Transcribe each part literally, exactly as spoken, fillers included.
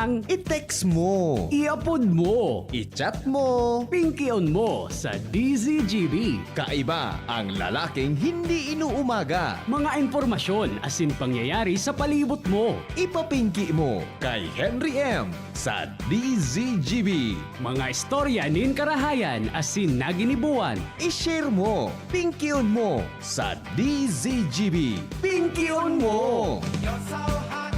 Ang i-text mo, i-upload mo, i-chat mo, pingkion mo sa D Z G B. Kaiba ang lalaking hindi inuumaga. Mga impormasyon asin pangyayari sa palibot mo. Ipapingki mo kay Henry M sa D Z G B. Mga istorya nin karahayan asin naginibuan. I-share mo, pingkion mo sa D Z G B. Pingkion mo! You're so hot,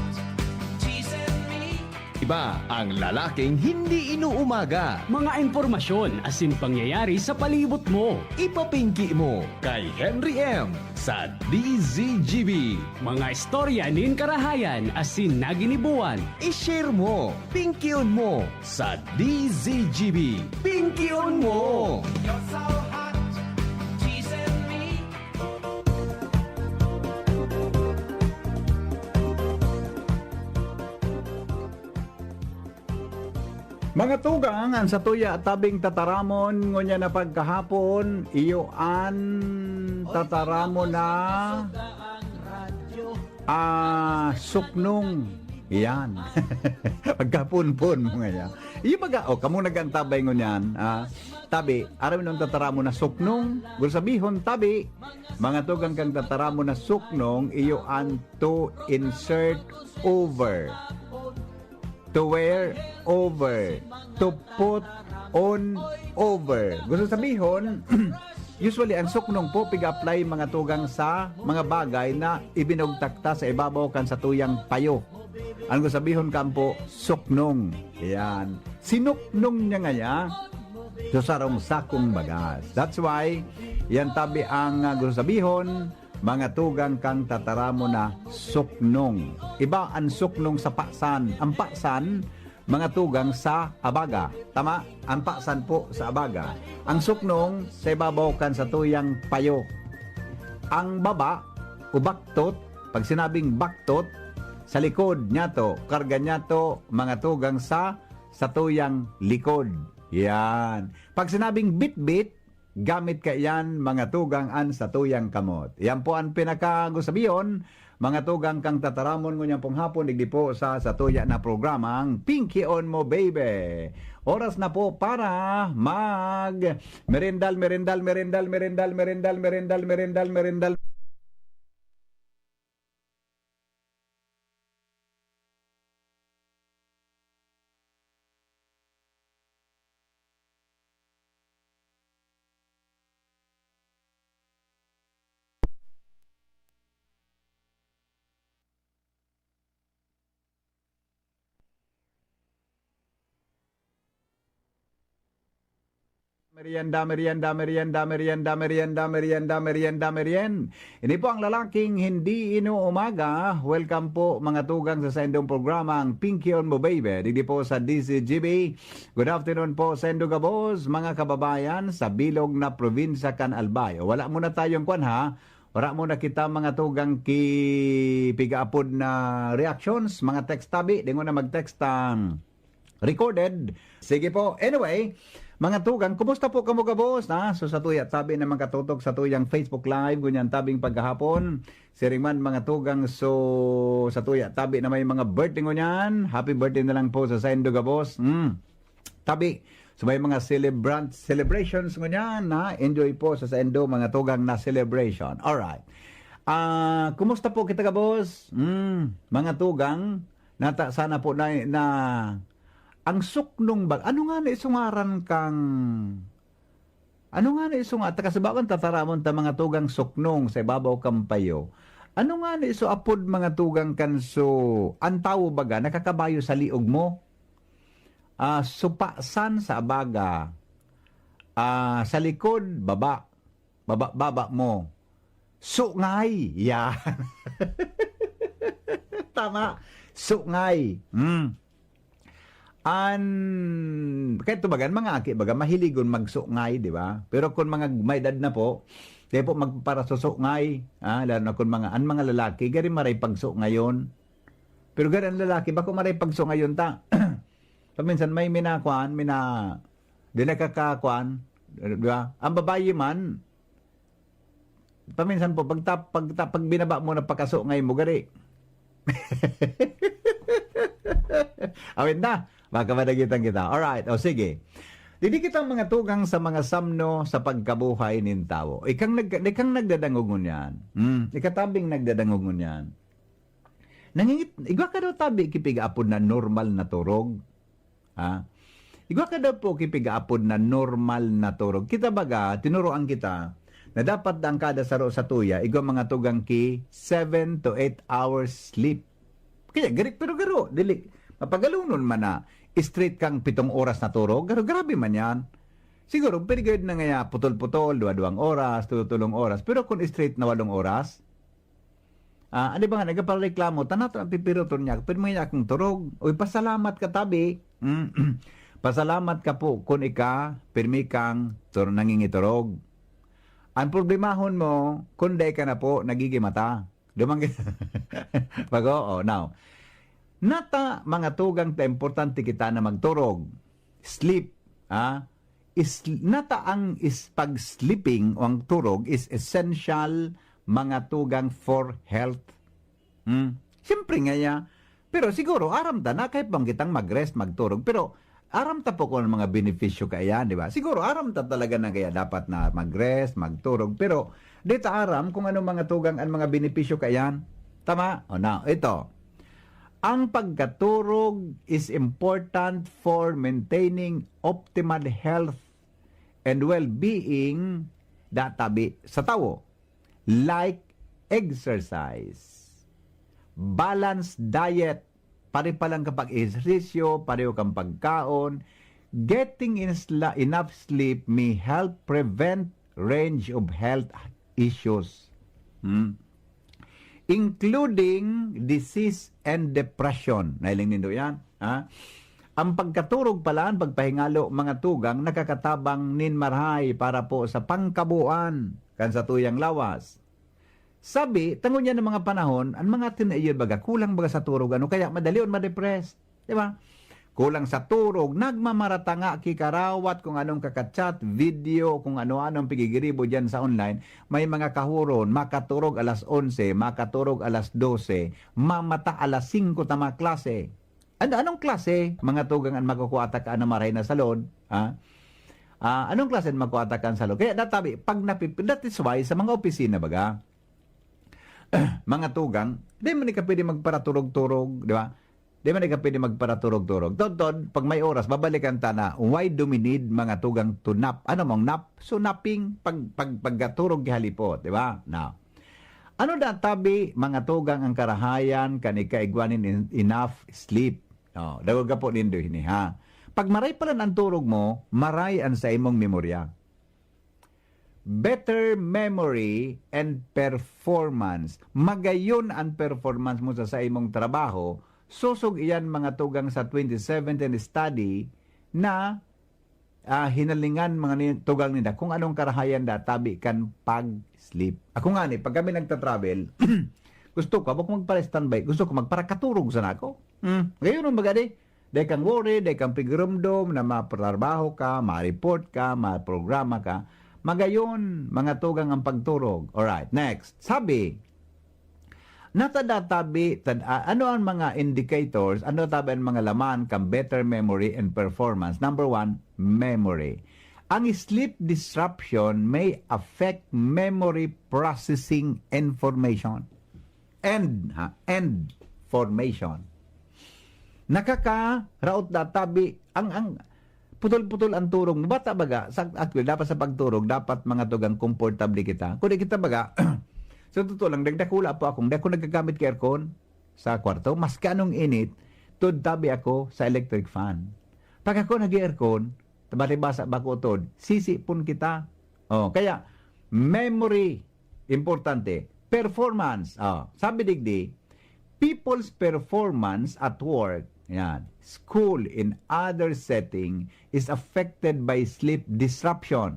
teasing me. Iba ang lalaking hindi inuumaga. Mga impormasyon asin pangyayari sa palibot mo. Ipapingki mo kay Henry M sa D Z G B. Mga istorya nin karahayan asin naginibuan. I-share mo, pingkion mo sa D Z G B. Pingkion mo! You're so hot, teasing me. Mga tugang, an satuya tabing tataramon ngunyan na pagkahapon, iyo an tataramon na, ah, suknong. Yan. Pagkapunpon mo nga yan. Iyo baga, oh, kamo nag-antabay ngunyan, ah, tabi, aram mo nang tataramon na suknong. Gurus sabihon, tabi, mga tugang, kan tataramon na suknong, iyo an to insert over. To wear over. To put on over. Gurus sabihon, usually, an suknong po, pig-apply mga tugang sa mga bagay na ibinugtak ta sa ibabaw kan satuyang payo. An gurus sabihon kan po, suknong. Yan. Sinuknong niya ngaya sa sarong sakong bagas. That's why, yan tabi ang, ah, gurus sabihon, mga tugang, kan tataramon na suknong. Iba an suknong sa pasan. Ang pasan, mga tugang, sa abaga. Tama? Ang pasan po sa abaga. Ang suknong sa ibabaw kan satuyang payo. Ang baba o baktot, pag sinabing baktot, sa likod niyato, karga niyato, mga tugang, sa satuyang likod. Yan. Pag sinabing bitbit, gamit kaiyan, mga tugang, an satuyang kamot. Yan po an pinaka-, gurus sabihon, mga tugang, kan tataramon ngunyan pong hapon, digdi po sa satuya na programang Pinkion Mo Baby. Oras na po para mag merendal, merendal, merendal, merendal. Merienda, merienda, merienda, merienda, merienda, merienda, merienda, merienda. Ini po ang lalaking hindi inuumaga. Welcome po, mga tugang, sa saindong programa, ang Pinkion Mo Baby. Digdi po sa D Z G B. Good afternoon po sa indo gabos, mga kababayan, sa bilog na probinsya kan Albay. Wala muna tayong kwan, ha? Wala muna kita, mga tugang, ki pigaapod na reactions, mga text tabi. Di mo na mag-text ang recorded. Sige po. Anyway, mga tugang, kumusta po kamo gabos, ha? So, sa tuya tabi na makatutok sa tuyang Facebook Live, ngunyan tabing paghahapon. Siring man, mga tugang, so, sa tuya tabi na may mga birthday ngunyan, happy birthday na lang po sa saindo gabos. Mm. Tabi, so may mga celebrant, celebrations ngunyan, ha? Enjoy po sa saindo, mga tugang, na celebration. Alright. Ah, kumusta po kita gabos? Mm, mga tugang, nata sana po na, na ang suknong bag-, ano nga na isungaran kang, ano nga na isunga-, ta kasi bago ang tataramon ta mga tugang suknong sa ibabaw kan payo. Ano nga na iso apod mga tugang kan so, ang tawo baga nakakabayo sa liog mo? Ah, supasan sa abaga. Ah, sa likod, baba. Baba, baba mo. Sungay. Yan. Tama. Sungay. Hmm. An, kahit tubagan, mga aki, baga, mahiligon magsungay, di ba? Pero kung mga may edad na po, kaya po magparasusungay, ah, lalo na kung mga, an mga lalaki, gari maray pagsungayon. Pero gari ang lalaki, bako maray pagsungayon ta. Paminsan may minakuan, mina, di nagkakakuan, di ba? Ang babayi man, paminsan po, pag tap-, pag tap-, pag binaba mo na pakasungay mo, gari. Awit na, baka madagitan kita. Alright, o sige. Didi kitang mga tugang sa mga samno sa pagkabuhay nin tawo. Ikang nag-, ikang nagdadangog ngunyan. Hmm, ikatabing nagdadangog ngunyan. Nangingit-, igwa ka daw tabi ki pigaapod na normal na turog. Ha? Igwa ka daw po ki pigaapod na normal na turog. Kita baga, tinuruan kita na dapat dang kada saro sa tuya, igwa mga tugang ki seven to eight hours sleep. Kaya, gari, pero garo, dili. Mapagalunon man na straight kang pitong oras na turog, garo, grabe man yan. Siguro, pwede gayud na ngaya putol-putol, duwa-duwang oras, tulo-tulong oras. Pero kung straight na walong oras, ah, ano ba nga, nagpapareklamo, "Tana to ang pipiroton niya, pirmi niya akong turog." Uy, pasalamat ka, tabi. Mm. Pasalamat ka po kun ika, pirmi kang tur-, nangingiturog. Ang problemahon mo, kun dai ka na po nagigimata. Dumang-, Bago, oh, now. Nata, mga tugang, ta importante kita na magturog. Sleep, ha? Is, nata ang is, pag-sleeping o ang turog is essential, mga tugang, for health. Hmm? Siyempre nga ya. Pero siguro, aram ta na, kahit bang kitang mag-rest, magturog. Pero, aram ta po kung anong mga benepisyo kaiyan, di ba? Siguro, aram ta talaga na kaya dapat na mag-rest, magturog. Pero, di ta aram kung anong mga tugang ang mga benepisyo kaiyan. Tama? O, now, ito. Ang pagkaturog is important for maintaining optimal health and well-being databi sa tawo, like exercise, balanced diet, pare pa lang kapag ehersisyo, pareho kang pagkaon, getting in sla-, enough sleep may help prevent range of health issues. Hmm? Including disease and depression. Nahiling nindo yan? Ha? Ang pagkaturog pala, ang pagpahingalo, mga tugang, nakakatabang nin marahay para po sa pangkabuuan kan satuyang lawas. Sabi, tangon niya ng mga panahon, ang mga tinayon baga, kulang baga sa turog, ano, kaya madali on ma-depress. Di ba? Kulang sa turog, nagmamaratanga, kikarawat, kung anong kakachat, video, kung ano-anong pigigiribo dyan sa online. May mga kahuron, makaturog alas onse, makaturog alas dose, mamata alas singko ta mga klase. Ano, anong klase? Mga tugang an makukuha ta ka na maray na salon, ha? Ah, anong klase an makuha ta kan salon? Kaya natabi, pag napip-, that is why sa mga opisina baga, mga tugang, di man ka pwede magparaturog-turog, di ba? Di man ka pwede magparaturog-turog. Tod-tod, pag may oras, babalikan ta na, why do we need mga tugang to nap? Ano mong nap? So, napping, pag, pag, pagkaturog halipot, di ba? Now, ano na tabi, mga tugang, ang karahayan kan ikaigwa nin en-, enough sleep? Oh, dagog ka po nindo ini, ha? Pag maray pala ang turog mo, maray ang sa imong memorya. Better memory and performance. Magayon ang performance mo sa, sa imong trabaho. Sosog iyan, mga tugang, sa twenty seventeen study na, ah, hinalingan, mga ni-, tugang ninda kung anong karahayan da tabi kan pag-sleep. Ako nga ni, pag kami nagta-travel, gusto ko, habang ko magpara-standby, gusto ko magparakaturog sana ako. Hmm, gayon ang baga di. Dai kang worry, dai kang pigirumdom na matrabaho ka, ma-report ka, maprograma ka. Magayon, mga tugang ang pagturog. Alright, next. Sabi, natada tabi, tad-, ah, ano ang mga indicators, ano tabi ang mga laman kan better memory and performance? Number one, memory. Ang sleep disruption may affect memory processing information. And, ha, and formation. Nakakaraot na tabi, ang, ang putol-putol ang turog mo. Bata baga, sa, actually, dapat sa pagturog, dapat mga tugang komportable kita. Kung di kita baga, sa totoo lang, nagdakula po akong, di ako nagagamit ka aircon sa kwarto. Maski anong init, tud tabi ako sa electric fan. Pag ako nag-aircon, tabali basa bako tod, sisipon kita. Oh, kaya, memory, importante. Performance. Oh, sabi digdi, people's performance at work, yan, school, in other setting is affected by sleep disruption.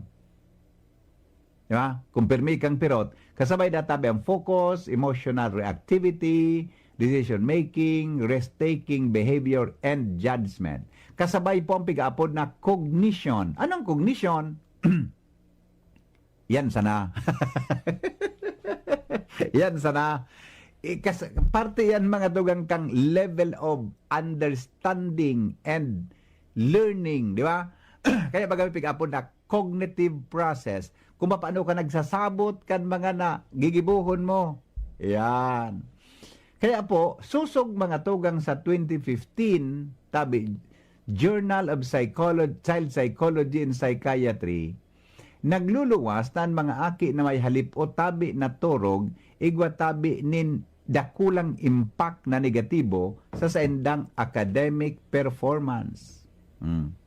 Di ba? Kung pirmi kang pirot, kasabay databi ang focus, emotional reactivity, decision making, risk-taking, behavior, and judgment. Kasabay po ang pigaapod na cognition. Anong cognition? Yan sana. Yan sana. Ikas-, parte yan, mga tugang, kang level of understanding and learning, di ba? Kaya baga may pig-apod na cognitive process, kung paano ka nagsasabot kan mga nagigibohon mo. Yan. Kaya po, susog, mga tugang, sa twenty fifteen, tabi, Journal of Psycholo-, Child Psychology and Psychiatry, nagluluwas na an mga aki na may halip o tabi na turog igwa tabi nin dakulang impact na negatibo sa saindang academic performance. Hmm.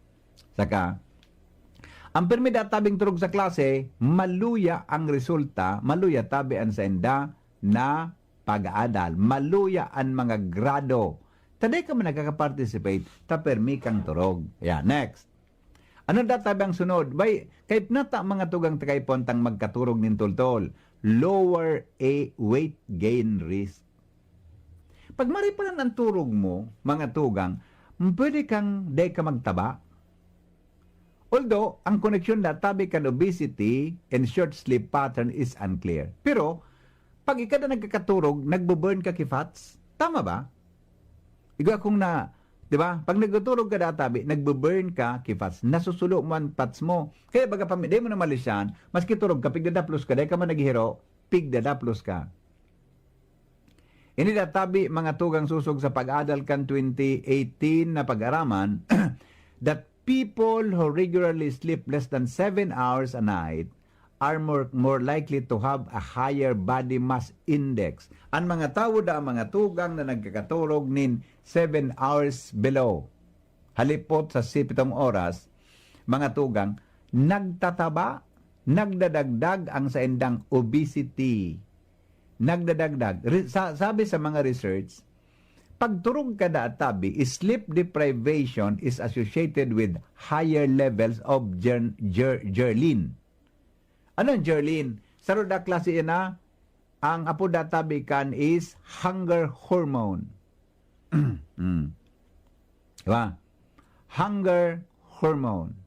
Saka, ang pirmi da tabing turog sa klase, maluya ang resulta, maluya tabi an sainda na pag-aadal, maluya an mga grado. Ta dai ka man nakaka-participate, ta pirmi kang turog. Yeah, next. Ano da tabi ang sunod? Bay, kay nata, mga tugang, ta kay puwantang magkaturog nin tultol, lower a weight gain risk. Pag mari pa lang ang turog mo, mga tugang, pwede kang dai ka magtaba. Although, ang koneksyon da tabi kan obesity and short sleep pattern is unclear. Pero, pag ika da nagkakaturog, nagbo-burn ka ki fats. Tama ba? Igwa kung na, di ba? Pag nagtuturog ka da tabi, nagbo-burn ka ki fats. Nasusulo mo ang fats mo. Kaya baga pami-, di mo na malisyan, maski turog ka, pigdadaplos ka, dai ka man naghihiro, pigdadaplos ka. Ini da tabi, mga tugang, susog sa pag-adal kan twenty eighteen na pag-araman, that people who regularly sleep less than seven hours a night are more, more likely to have a higher body mass index. An mga tawo da, mga tugang, na nagkakaturog nin seven hours below, halipot sa si-, pitong oras, mga tugang, nagtataba, nagdadagdag ang saindang obesity. Nagdadagdag. Re-, sa-, sabi sa mga research, pagturog ka da tabi, sleep deprivation is associated with higher levels of ger-, ger-, ghrelin. Ano ang ghrelin? Saro da klase yan, ah. Ang apod da tabi kan is hunger hormone. Mm. Diba? Hunger hormone.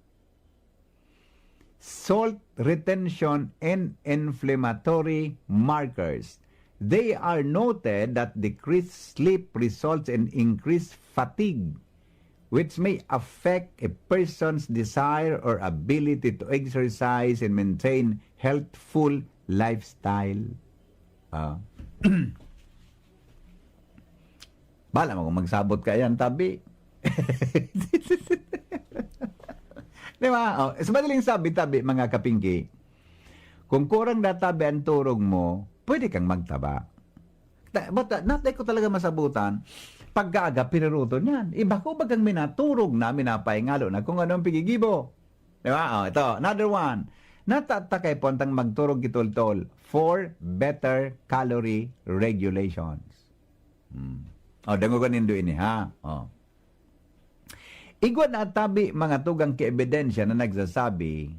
Salt retention and inflammatory markers. They are noted that decreased sleep results in increased fatigue, which may affect a person's desire or ability to exercise and maintain healthful lifestyle. Ah. Bala mo kung magsabot ka yan, tabi. Di ba? Oh, sa madaling sabi, tabi, mga kapingki, kung kurang na tabi ang turog mo, pwede kang magtaba. Ta-, but, uh, not like ko talaga masabutan, pagkaaga, pinuruto niyan. Iba ko bagang minaturog na, minapahingalo na kung anong pigigibo. Di ba? Oh, ito, another one. Natatakay po ang tang magturog kitultol for better calorie regulations. Hmm. Oh, dangogan nindo ini, ha? Oh. Igwa na tabi, mga tugang, ki ebidensya na nagsasabi,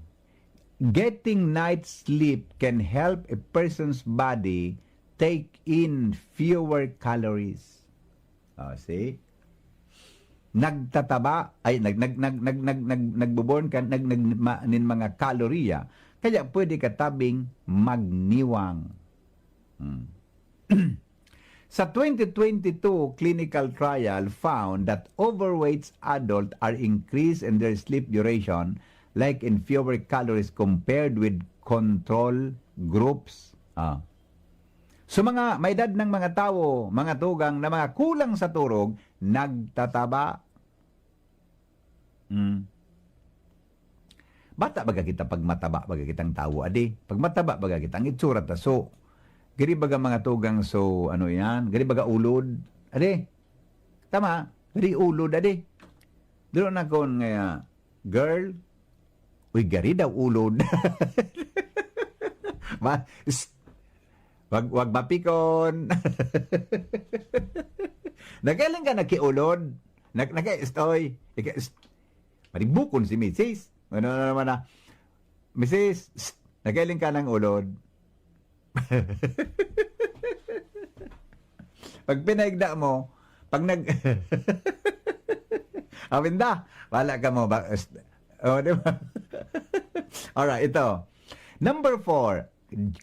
getting night sleep can help a person's body take in fewer calories. Oh, see? Nagtataba, ay, nag-, nag-, nag-, nag-, nag-, nag-, nagbo-burn ka, nag-, nag-, ma-, nin mga kalorya. Kaya pwede ka tabing magniwang. Hmm. Sa twenty twenty-two clinical trial found that overweight adult are increased in their sleep duration, like in fewer calories compared with control groups. Ah. So, mga may edad ng mga tawo, mga tugang na mga kulang sa turog, nagtataba. Mm. Bata baga kita pag mataba, baga kitang tawo, adi. Pag mataba, baga kita, ang itsura ta, so, gari baga mga tugang, so, ano yan? Gari baga ulod, adi. Tama? Gari ulod, adi. Duro na kon nga, girl, uy, gari daw ulod. Ma-, psst. Wag, wag mapikon. Nagkailan ka nagkiulod? Nag-, nagka-, estoy. Ika-, est-, maribukon si misis. Ano na naman na, "Misis, psst, nagkailan ka ng ulod?" Pag pinaigda mo, pag nag-, awin da, wala ka mo. Ba-, est-, oh, di ba? Alright, ito. Number four,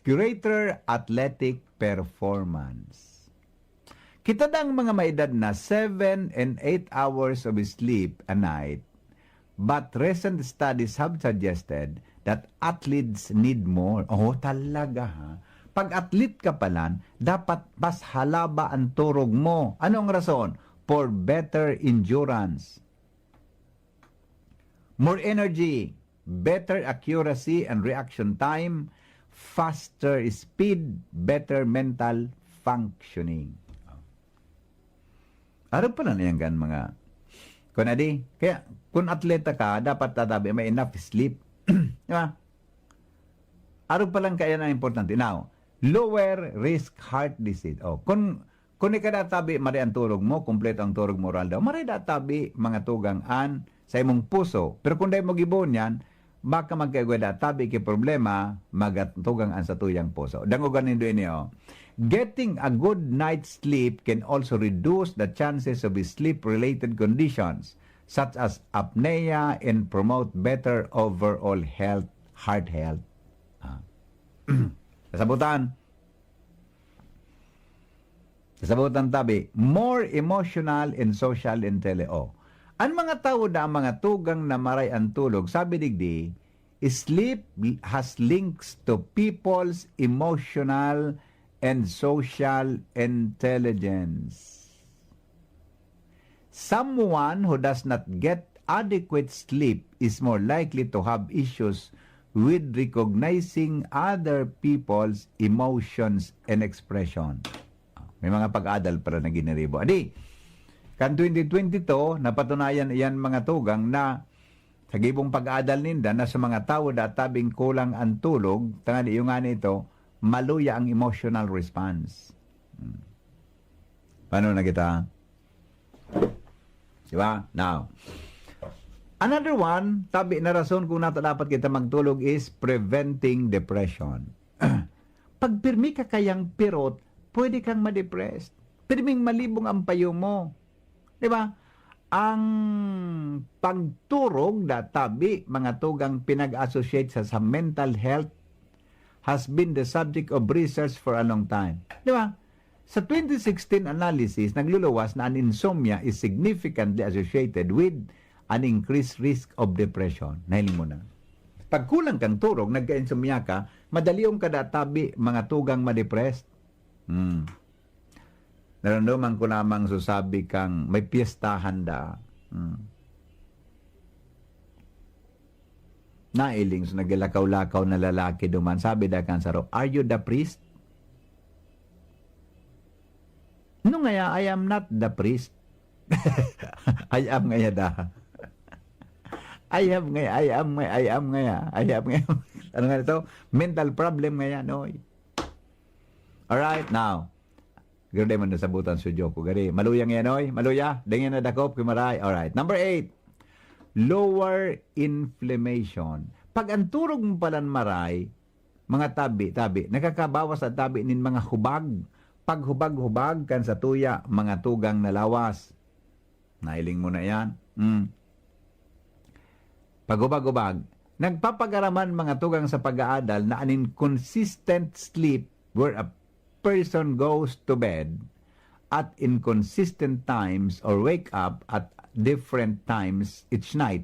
greater athletic performance. Kita dang mga may edad na seven and eight hours of sleep a night, but recent studies have suggested that athletes need more. Oh, talaga ha? Pag athlete ka palan, dapat mas halaba ang turog mo. Anong rason? For better endurance. More energy, better accuracy and reaction time, faster speed, better mental functioning. Arog pa lang yan kan mga, kung adi, kaya kung atleta ka, dapat tatabi may enough sleep. Di ba? Arog pa lang kaya na importante. Now, lower risk heart disease. Oh, kung, kung ika databi, mari ang turog mo, kompleto ang turog mo, oral daw. Mari databi, mga tugang an sa imong puso. Pero kung dai mo gibohon yan, baka magkaigwa databi ki problema, magatugang an satuyang puso. Dangogan nindo ini, oh. Getting a good night's sleep can also reduce the chances of sleep-related conditions such as apnea and promote better overall health, heart health. Ah. Kasabutan, Sasabotan tabi, more emotional and social intelli-, oh. An mga tawo na ang mga tugang na maray ang tulog, sabi digdi, sleep has links to people's emotional and social intelligence. Someone who does not get adequate sleep is more likely to have issues with recognizing other people's emotions and expression. May mga pag-adal pala na giniribo. Adi, kan twenty twenty-two, napatunayan iyan mga tugang na sa gibong pag-adal ninda na sa mga tawo da tabing kulang ang tulog, tangani yung nga nito, maluya ang emotional response. Hmm. Paano na kita? Di ba? Now, another one, tabi na rason kung nato dapat kita magtulog is preventing depression. Pag pirmi ka kayang pirot, pwede kang ma-depressed. Pirming malibong ang payo mo. Di ba? Ang pagturog na tabi, mga tugang pinag-associate sa, sa mental health has been the subject of research for a long time. Di ba? Sa twenty sixteen analysis, nagluluwas na an insomnia is significantly associated with an increased risk of depression. Nahiling mo na. Pag kulang kang turog, nagka-insomnia ka, madalion ka da tabi, mga tugang ma-depressed. Hmm. Naramdaman ko lamang so sabi kang may piyestahan da. Hmm. Nailing sa naglakaw-lakaw na lalaki duman. Sabi da kan saro, "Are you the priest?" "No ngaya, I am not the priest." "I am ngaya da." "I have ngaya, I am ngaya, I am ngaya, I have ngaya." Ano nga ito? Mental problem ngaya, noy. Alright, now. Garo di man nasabutan sa joke ko. Gari, maluya ngaya, noy? Maluya? Dingin na dakop, kumaray. Alright. Number eight, lower inflammation. Pag ang turog mo palan maray, mga tabi, tabi, nakakabawas ang tabi nin mga hubag. Paghubag-hubag kan satuya, mga tugang na lawas. Nailing mo na yan. Mm. Paghubag-hubag, nagpapagaraman mga tugang sa pag-aadal na an inconsistent sleep where a person goes to bed at inconsistent times or wake up at different times each night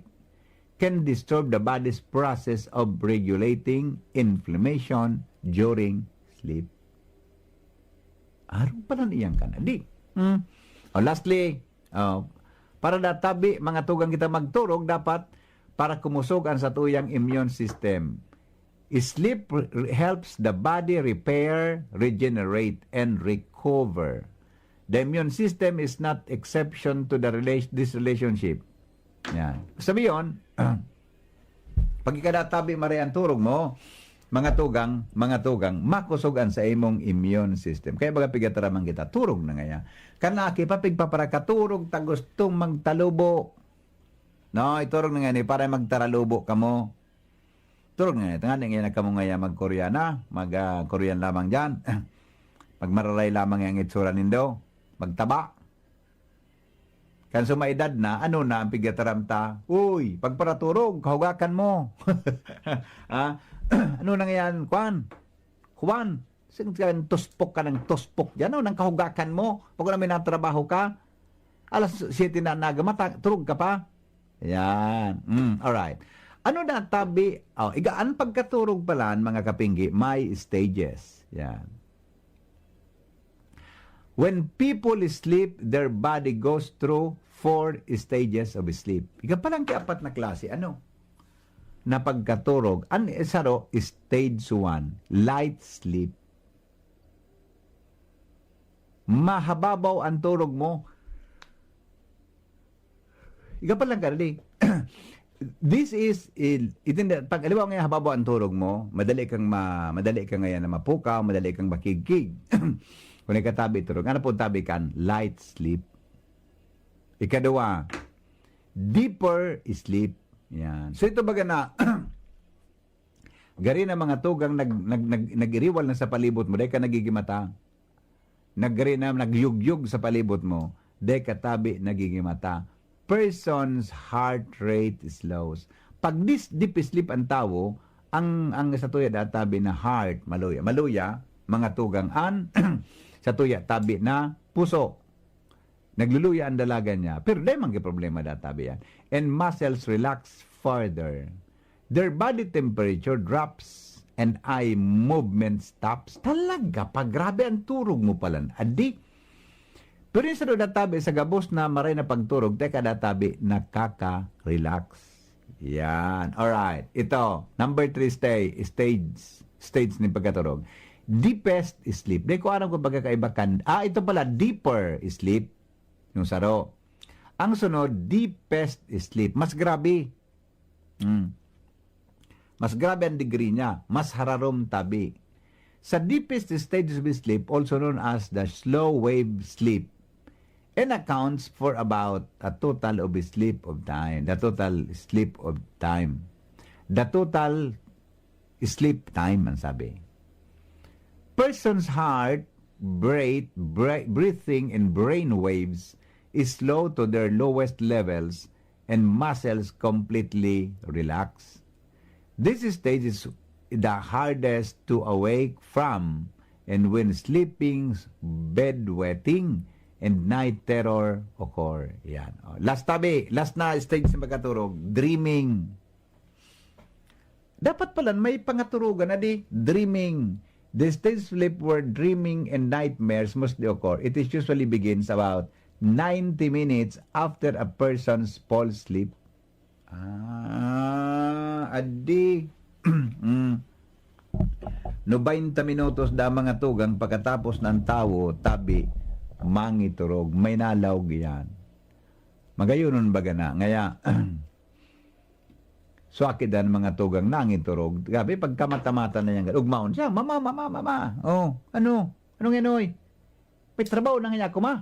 can disturb the body's process of regulating inflammation during sleep. Arog pala niyan ka na. Di. Hmm. O, lastly, oh, para databi, mga tugang kita magturog, dapat para kumusog ang satuyang immune system. Sleep re-, helps the body repair, regenerate, and recover. The immune system is not exception to the rela-, this relationship. Yan. Sabi yon, pag ikadatabi maray ang turog mo, mga tugang, mga tugang, makusog an sa imong immune system. Kaya baga pigataramang kita, turog na ngaya. Kanaki pa, pigpaparakaturog, ta gustong magtalubo. No, iturog na ngani para magtaralubo kamo. Turog na ngani, tangani ngaya na kamo ngaya mag-Koreana, mag, ah, Korean lamang diyan. Magmararay lamang ang itsura nindo. Magtaba. Kan sumaedad na, ano na ang pigataram ta? Uy, pagparaturog, kahugakan mo. Ah, ano na ngayan, kwan? Kwan? Sige, tuspok ka ng tuspok diyan, oh, nang kahugakan mo. Pag wala may natrabaho ka, alas siyete na naga, mata-, tulog ka pa. Yan. Mm, alright. Ano na tabi? Oh, iga, ang pagkaturog pala, mga kapinggi, may stages. Yan. When people sleep, their body goes through four stages of sleep. Iga palang kiapat na klase, ano? Na pagkaturog. Ang isaro, stage one, light sleep. Mahababaw ang turog mo. Iga pa lang ka, dali. This is, il-, itinda-, pag, halimbawa ngayon, hababaw ang turog mo, madali kang ma-, madali kang ngayon na mapukaw, madali kang makigkig. Kung ikatabi turog, ano po tabi kan? Light sleep. Ikaduwa, deeper sleep. Yan. So, ito baga na, gari na mga tugang nag-, nag-, nag-, nag-iriwal na sa palibot mo, dahil ka nagigimata. Nagri na, nagyugyog sa palibot mo, dahil ka tabi nagigimata. Person's heart rate slows. Pag dis-, deep sleep ang tawo, ang, ang sa tuya da tabi na heart, maluya. Maluya, mga tugang an, sa tuya tabi na puso. Nagluluya ang dalagan niya. Pero dai man ki problema da tabi yan. And muscles relax further. Their body temperature drops and eye movement stops. Talaga, pag grabe ang turog mo palan. Adi. Pero yung sa databi, sa gabos na maray na pagturog, teka databi, nakaka-relax. Yan. Alright. Ito, number three stay, stage, stage ni pagkaturog. Deepest sleep. Di ko alam kung pagkakaiba kan, ah, ito pala, deeper sleep. Yung saro. Ang sunod, deepest sleep. Mas grabe. Mm. Mas grabe ang degree niya. Mas hararom tabi. Sa deepest stages of sleep, also known as the slow wave sleep, and accounts for about a total of sleep of time. The total sleep of time. The total sleep time, ang sabi. Person's heart, breath, bre-, breathing, and brain waves is slow to their lowest levels and muscles completely relax. This stage is the hardest to awake from, and when sleeping, bedwetting, and night terror occur. Yan. Oh, last tabi, last na stage sa pagkaturog, dreaming. Dapat pala may pangaturugan na di, dreaming. The stage of sleep where dreaming and nightmares mostly occur. It is usually begins about ninety minutes after a person's fall asleep. Ah, adi. Mm. No, baynta minutos da mga tugang pagkatapos ng tawo, tabi, mangiturog. May nalaog yan. Magayonon baga na. Ngaya, swakid ang mga tugang nangin turog. Grabe, pagkamata-mata na yan. Ugmaon siya, "Mama, mama, mama. Oh, ano? Ano nga, Noy? May trabaho na nga ako, ma."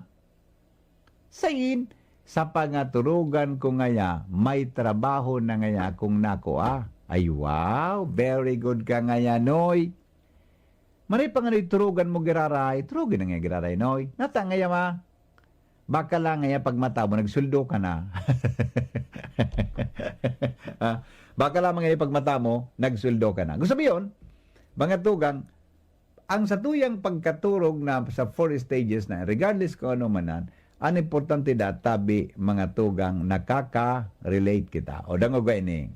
Sain, sa pangaturugan ko ngaya, may trabaho na ngaya akong nakua. Ay, wow! Very good ka ngaya, Noy. Maray pa nga, Noy, turugan mo giraray. Turugin na nga giraray, Noy. Nata ngaya, ma? Baka lang ngaya pagmata mo, nagsuldo ka na. Ah, baka lang ngaya pagmata mo, nagsuldo ka na. Gusto mo yun? Mga tugang, ang satuyang pagkaturog na sa four stages na, regardless kung ano man yan, ang importante da, tabi, mga tugang, nakaka-relate kita. O, dangog ini.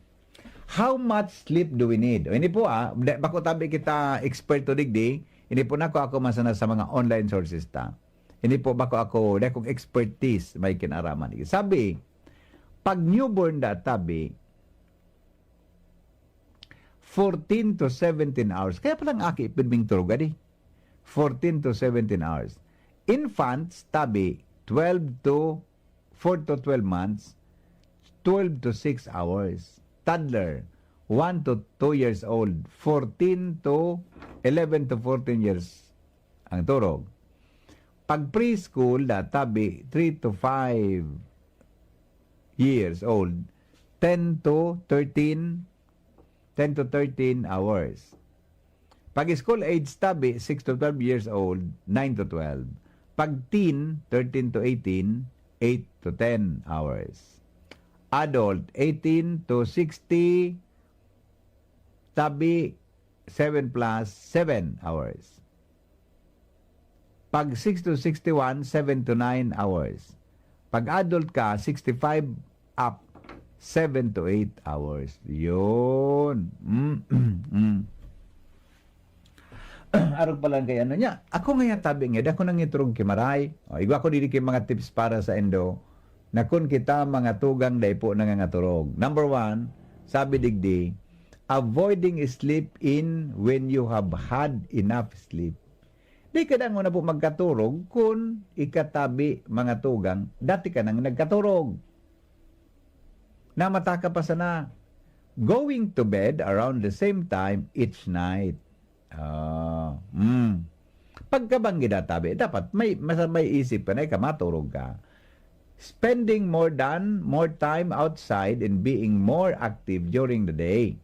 How much sleep do we need? O, ini po, ah, da-, bako tabi kita eksperto digdi, ini po nako ako masana sa mga online sources ta. Ini po bako ako, da akong expertise, may kinaraman. Sabi, pag newborn da tabi, fourteen to seventeen hours. Kaya palang aki, pwedeng turog, adi. Fourteen to seventeen hours. Infants, tabi, twelve to, four to twelve months, twelve to six hours. Toddler, one to two years old, fourteen to, eleven to fourteen years ang turog. Pag preschool, da tabi, three to five years old, ten to thirteen, ten to thirteen hours. Pag school age tabi, six to twelve years old, nine to twelve. Pag teen, thirteen to eighteen, eight to ten hours. Adult, eighteen to sixty, tabi, seven plus seven hours. Pag six to sixty-one, seven to nine hours. Pag adult ka, sixty-five up, seven to eight hours. Yun. Mm, mm. Arog pa lang kay ano niya. Ako nga yan, tabi nga, dako nang iturog ki Maray. O, igwa ko diri kay mga tips para sa endo. Na kun kita mga tugang dai po nangangaturog. Number one, sabi digdi, avoiding sleep in when you have had enough sleep. Di ka dangon na po magkaturog kun ikatabi mga tugang, dati ka nang nagkaturog. Namata ka pa sana. Going to bed around the same time each night. Ah, hmm. Pagkabanggi na tabi, dapat may, mas-, may isip ka na, ika maturog ka. Spending more than, more time outside and being more active during the day.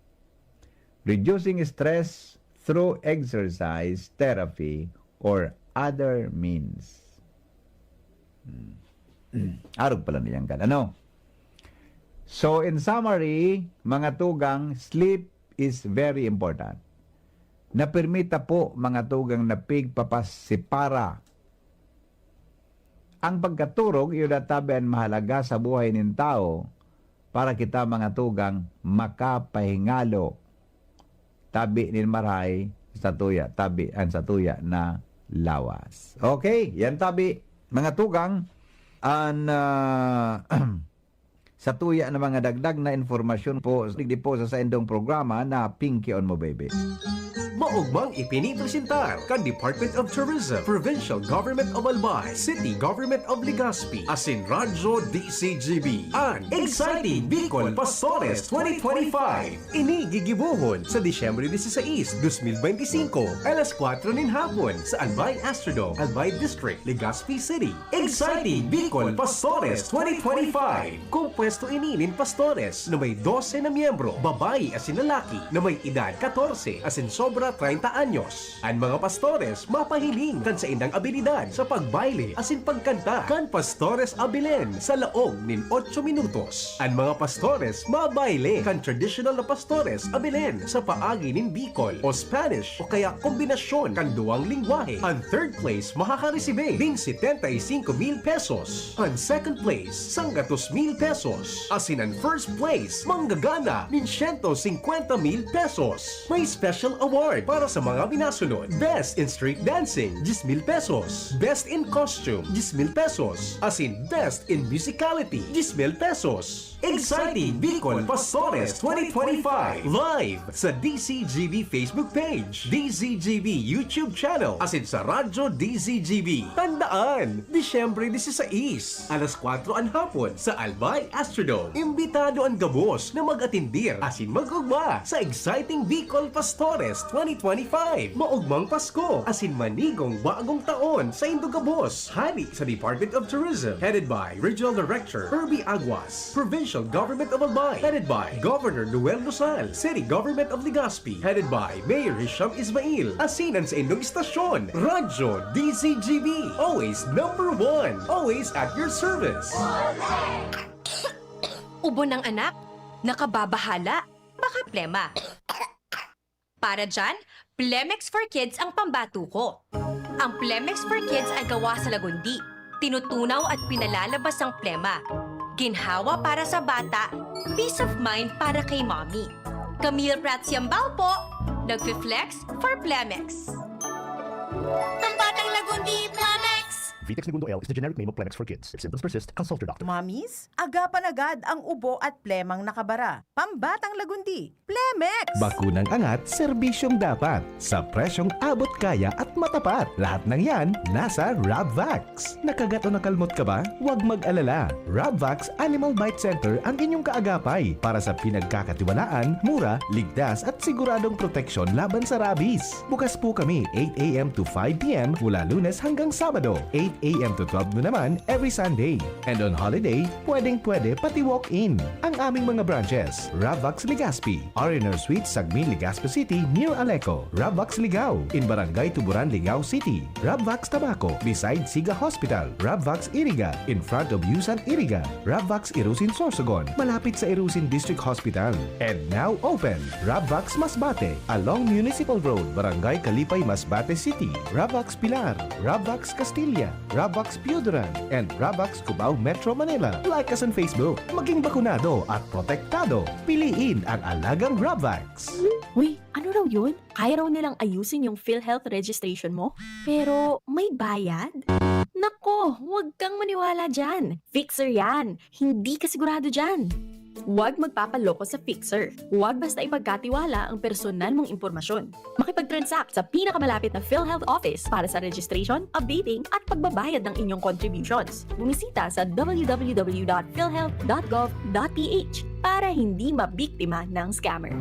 Reducing stress through exercise, therapy, or other means. Hmm. Arog pala niyang kan-, ano? So, in summary, mga tugang, sleep is very important. Napirmita po, mga tugang, na pigpapasipara. Ang pagkaturog, iyo na tabi an mahalaga sa buhay nin tawo para kita, mga tugang, makapahingalo. Tabi nin marahay, satuya, tabi an satuya na lawas. Okay, yan tabi, mga tugang, an, ah, satuya na mga dagdag na impormasyon po, digdi po sa saindong programa na Pinky on Mo Baby. Maogmang ipinipresentar kan Department of Tourism, Provincial Government of Albay, City Government of Legazpi, asin Radyo D C G B, an Exciting Bicol Pastores twenty twenty-five. Ini gigibohon sa Disyembre dieciséis, dos mil beintisinko, alas kwatro nin hapon sa Albay Astrodome, Albay District, Legazpi City. Exciting Bicol Pastores twenty twenty-five. Kompuesto ini nin pastores na may dose na miyembro, babayi asin lalaki, na may edad katorse asin sobra treinta anyos. An mga pastores mapahiling kan saindang abilidad sa pagbayle asin pagkanta kan Pastores Abilen sa laog nin otso minutos. An mga pastores mabayle kan tradisyonal na Pastores Abilen sa paagi nin Bicol o Spanish o kaya kombinasyon kan duwang lengwahe. An third place makakaresibe nin setenta y cinco mil pesos. An second place, sanggatos mil pesos. Asin an first place, manggagana nin siyento singkwenta mil pesos. May special award para sa mga minasunod: Best in Street Dancing, diyes mil pesos. Best in Costume, diyes mil pesos. Asin Best in Musicality, diyes mil pesos. Exciting Bicol Pastores twenty twenty-five, live sa D C G B Facebook page, D Z G B YouTube channel, asin sa Radyo D Z G B. Tandaan, Disyembre dieciséis, alas kwatro an hapon sa Albay Astrodome. Imbitado an gabos na mag-atendir asin mag-ugma sa Exciting Bicol Pastores twenty twenty-five. Maogmang Pasko asin manigong bagong taon saindo gabos. Hali sa Department of Tourism, headed by Regional Director Herbie Aguas. Provincial Government of Albay, headed by Governor Noel Rosal. City Government of Legazpi, headed by Mayor Hisham Ismail. Asin an saindong istasyon, Radyo D Z G B. Always number one. Always at your service. Ubo ng anak? Nakababahala? Baka plema. Para dyan, Plemex for Kids ang pambato ko. Ang Plemex for Kids ay gawa sa lagundi. Tinutunaw at pinalalabas ang plema. Ginhawa para sa bata, peace of mind para kay mommy. Camille Prats Yambao po, nagfi-flex for Plemex. Pambatang Lagundi, Plemex! Vitex Negundo L is the generic name of Plemex for Kids. If symptoms persist, consult your doctor. Mommies, agapan agad ang ubo at plemang nakabara. Pambatang Lagundi, Plemex! Bakunang angat, serbisyong dapat. Sa presyong abot kaya at matapat. Lahat ng yan, nasa Rabvax. Nakagat o nakalmot ka ba? Huwag mag-alala. Rabvax Animal Bite Center ang inyong kaagapay para sa pinagkakatiwalaan, mura, ligtas at siguradong proteksyon laban sa rabies. Bukas po kami eight a m to five p m mula Lunes hanggang Sabado, eight A M to twelve noon naman every Sunday. And on holiday, pwedeng-pwede pati walk-in. Ang aming mga branches, Ravvax Legazpi, R and R Suite, Sagmin, Legazpi City, near Aleco, Ravvax Ligao, in Barangay Tuburan, Ligao City, Ravvax Tabaco, beside Siga Hospital, Ravvax Iriga, in front of Yusan Iriga, Ravvax Irusin Sorsogon, malapit sa Irusin District Hospital. And now open, Ravvax Masbate, along Municipal Road, Barangay Kalipay, Masbate City, Ravvax Pilar, Ravvax Castilla, Ravvax Pioduran, and Ravvax Cubao, Metro Manila. Like us on Facebook. Maging bakunado at protektado. Piliin ang alagang Ravvax. Uy, ano raw yun? Kaya raw nilang ayusin yung PhilHealth registration mo? Pero may bayad? Nako, huwag kang maniwala dyan. Fixer yan. Hindi ka sigurado dyan. Huwag magpapaloko sa fixer. Huwag basta ipagkatiwala ang personal mong impormasyon. Makipag-transact sa pinakamalapit na PhilHealth office para sa registration, updating, at pagbabayad ng inyong contributions. Bumisita sa w w w dot philhealth dot gov dot p h para hindi mabiktima ng scammer.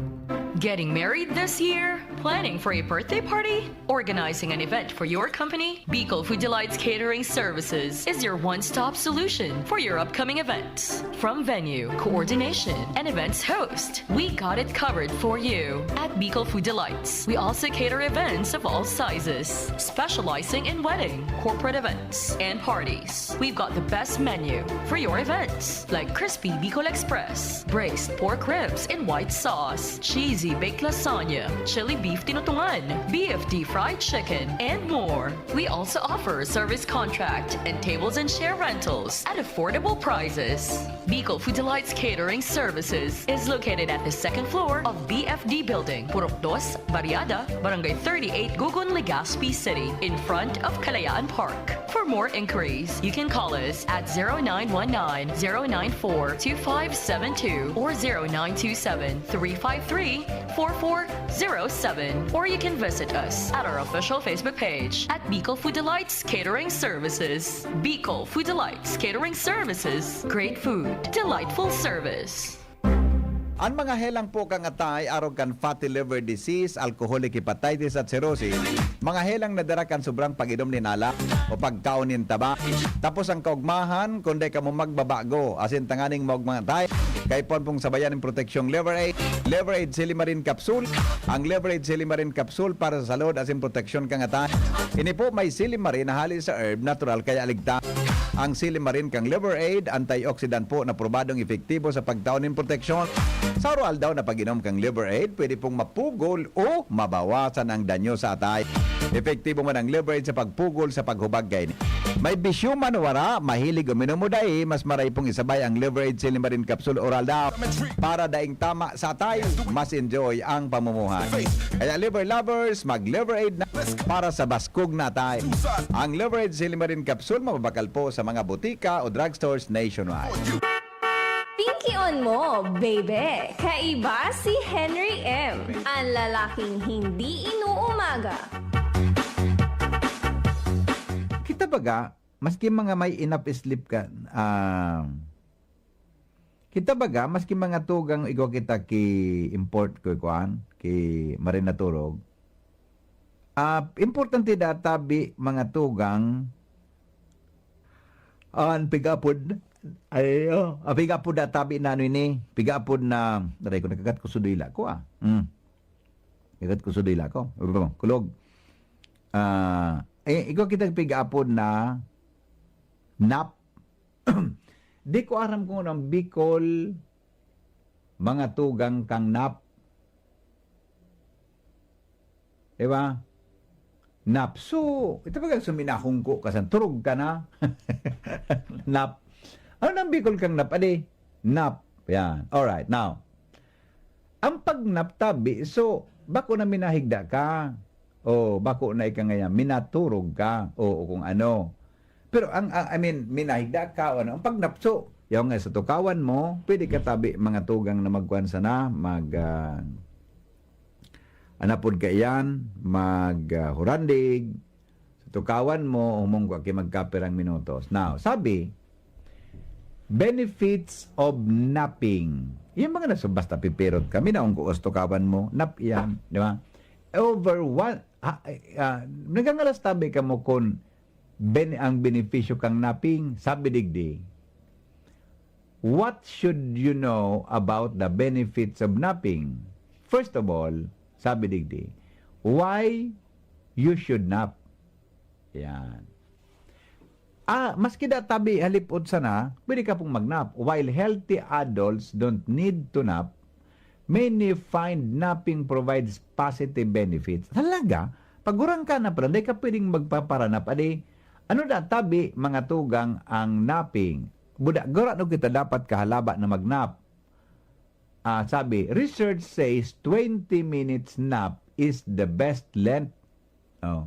Getting married this year? Planning for a birthday party? Organizing an event for your company? Bicol Food Delights Catering Services is your one-stop solution for your upcoming events. From venue, coordination, and events host, we got it covered for you. At Bicol Food Delights, we also cater events of all sizes, specializing in wedding, corporate events, and parties. We've got the best menu for your events, like crispy Bicol Express, braised pork ribs in white sauce, cheesy baked lasagna, chili beef tinutungan, B F D fried chicken, and more. We also offer service contract and tables and chair rentals at affordable prices. Bicol Food Delights Catering Services is located at the second floor of B F D Building, Purok Dos, Barriada, Barangay thirty-eight, Gugun, Legazpi City, in front of Kalayaan Park. For more inquiries, you can call us at zero nine one nine, zero nine four, two five seven two or zero nine two seven, three five three, four four zero seven. Or you can visit us at our official Facebook page at Bicol Food Delights Catering Services. Bicol Food Delights Catering Services. Great food, delightful service. An mga helang po kan atay arog kan fatty liver disease, alcoholic hepatitis at cirrhosis, mga helang nadara kan sobrang pag-inom nin alak o pagkaon nin taba. Tapos an kaogmahan, kun dai kamo magbabago, asin tanganing maogma an atay, kaipuhan pong sabayan nin proteksyong Liver Aid, Liver Aid Silimarin Capsule. Ang Liver Aid Silimarin Capsule para sa salud asin proteksyon kan atay. Ini po may silimarin na hali sa herb, natural kaya ligtas. Ang silimarin kan Liver Aid, antioxidant po na probadong epektibo sa pagtao nin proteksyon. Sa araw-aldaw na pag-inom kan Liver Aid, pwede pong mapugol o mabawasan ang danyo sa atay. Epektibo man ang Liver Aid sa pagpugol sa paghubag kaini. May bisyo man o wara, mahilig uminom o dai, mas maray pong isabay ang Liver Aid Silimarin Capsule Oral Down para daing tama sa atay, mas enjoy ang pamumuhay. Kaya Liver Lovers, mag Liver Aid na para sa baskog na atay. Ang Liver Aid Silimarin Capsule mababakal po sa mga botika o drugstores nationwide. Pinkion mo, baby! Kaiba si Henry M. Ang lalaking hindi inuumaga. Kita baga, maski mga may enough sleep ka, ah, kita baga, maski mga tugang igwa kita ki import ko kuan, ki marinaturog. Ah, importante da tabi mga tugang an pigapod ay oh, ah, pigapod da tabi na ano ini, pigapod na, aray ko, nakagat ko sa dila ko ah. Hmm. Nakagat ko sa dila ko. Kulog. Ah, eh, igwa kita pigapod na nap. Di ko aram kung anong Bicol, mga tugang kang nap. Diba? Nap. So, ito ba suminakong ko kasan turog ka na? Nap. Ano nang Bicol kang nap? Adi, nap. Yan. Alright. Now, ang pagnap tabi, so, bako na minahigda ka. O, bako na ika ngayon, minaturog ka. O, o kung ano. Pero ang, ang- I mean, minahigda ka o ano, ang pagnapso. Yaw nga sa tukawan mo, pwede ka tabi mga tugang na magkuan sana, mag ah, anapod ka iyan, mag ah, hurandig. Sa tukawan mo, humunggo aki magkapirang minutos. Now, sabi, benefits of napping. Yung mga nasa basta pipirot kami na unggo sa tukawan mo, nap iyan, di ba? Over one, ha, ah, nagangalas tabi ka mo kung ben-, ang benepisyo kan napping? Sabi digdi, "What should you know about the benefits of napping?" First of all, sabi digdi, "Why you should nap?" Yan. Ah, maski da tabi halipot sana, pwede ka pong magnap. While healthy adults don't need to nap, many find napping provides positive benefits. Talaga? Pag gurang ka na pala, dai ka pwedeng magpaparanap. Adi, ano da tabi, mga tugang, ang napping? Buda, gurano kita dapat kahalaba na magnap? Ah, sabi, research says twenty minutes nap is the best length. Oh.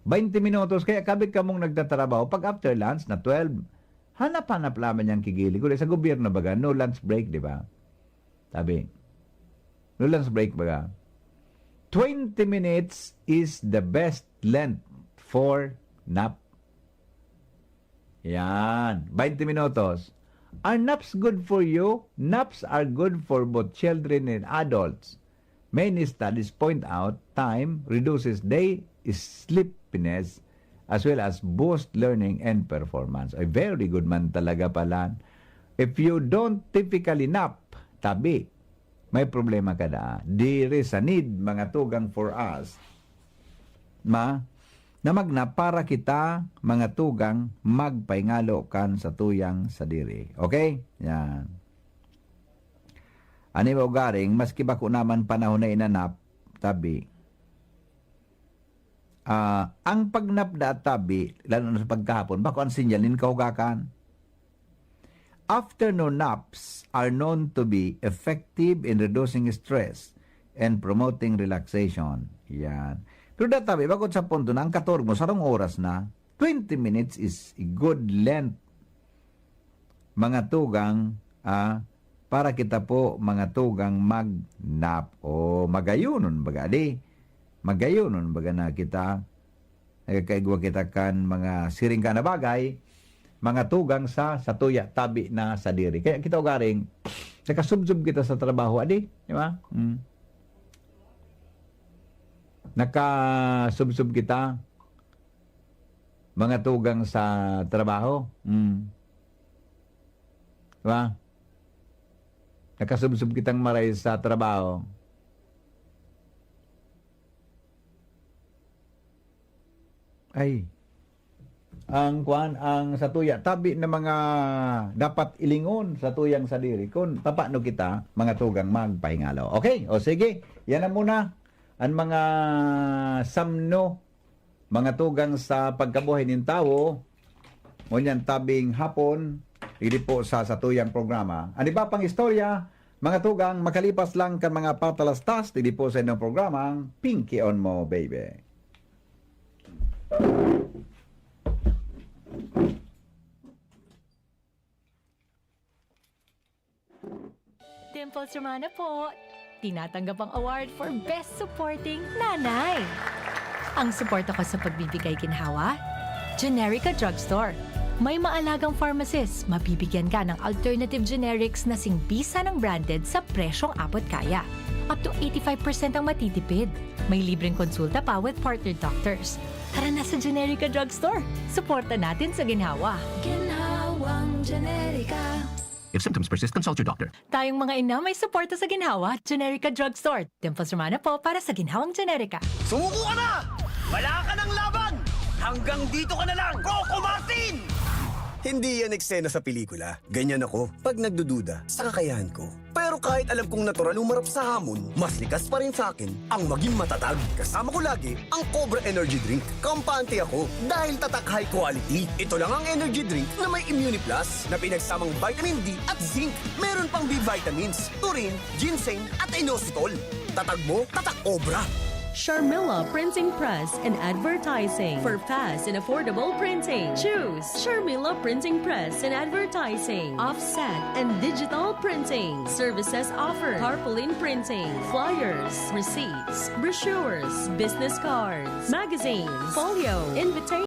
Baynte minutos, kaya kabi kamong nagtatrabaho, pag after lunch na twelve, hanap-hanap lamang niyang kigilig. Ulit sa gobyerno baga, no lunch break, di ba? Sabi, no lunch break baga. Twenty minutes is the best length for nap. Yan, baynte minutos. Are naps good for you? Naps are good for both children and adults. Many studies point out time reduces day sleepiness as well as boost learning and performance. Ay, very good man talaga pala. If you don't typically nap, tabi, may problema ka daa. Diri sa need, mga tugang, for us, ma, na magnap para kita, mga tugang, magpahingalo kan satuyang sadiri. Okay? Yan. Ani ba ugaring, maski bako naman panahon na inanap, tabi. Ah, ang pagnap da tabi, lalo na sa pagkahapon, bako ang sinyal nin kahugakan. Afternoon naps are known to be effective in reducing stress and promoting relaxation. Yan. Pero da tabi, bako sa punto na ang katorog mo, sarong oras na, twenty minutes is a good length, mga tugang, ah, para kita po, mga tugang, mag-nap. O, magayunon baga, di? Magayunon baga na kita, nagkakaigwa kita kan mga siring ka na bagay, mga tugang sa, sa tuya, tabi na sa diri. Kaya kita ugaring, nakasubsob kita sa trabaho, adi? Di ba? Mm. Nakasubsob kita, mga tugang sa trabaho. Mm. Di ba? Nakasubsob kitang maray sa trabaho. Ay. Ang kuan, ang satuya, tabi na mga dapat ilingon sa tuyang sadiri. Kun papano kita, mga tugang, magpahingalo. Okay? O sige, yan na muna ang mga samno, mga tugang sa pagkabuhay nin tawo. Ngunyan tabing hapon, digdi po sa satuyang programa. An iba pang istorya, mga tugang, makalipas lang kan mga patalastas, digdi po sa inyong programang Pinky on Mo, Baby. Dimples Romana po! Tinatanggap ang award for Best Supporting Nanay. Ang suporta ko sa pagbibigay ginhawa, Generica Drugstore. May maalagang pharmacist, mabibigyan ka ng alternative generics na singbisa ng branded sa presyong abot kaya. Up to eighty-five percent ang matitipid. May libreng konsulta pa with partner doctors. Tara na sa Generica Drugstore. Suporta natin sa ginhawa. Ginhawang Generica. If symptoms persist, consult your doctor. Tayong mga ina may suporta sa ginhawa. Generica Drugstore. Dimples Romana po para sa ginhawang Generica. Sumuko ka na! Wala ka ng laban! Hanggang dito ka na lang, Coco Martin! Hindi yan eksena sa pelikula. Ganyan ako pag nagdududa sa kakayahan ko. Pero kahit alam kong natural umarap sa hamon, mas likas pa rin sa akin ang maging matatag. Kasama ko lagi ang Cobra Energy Drink. Kampante ako dahil tatak, high quality. Ito lang ang energy drink na may Immuniplus na pinagsamang vitamin D at zinc. Meron pang B vitamins, taurine, ginseng at inositol. Tatag mo, tatak Cobra! Sharmila Printing Press and Advertising. For fast and affordable printing, choose Sharmila Printing Press and Advertising. Offset and digital printing. Services offered: tarpaulin printing, flyers, receipts, brochures, business cards, magazines, folio, invitation.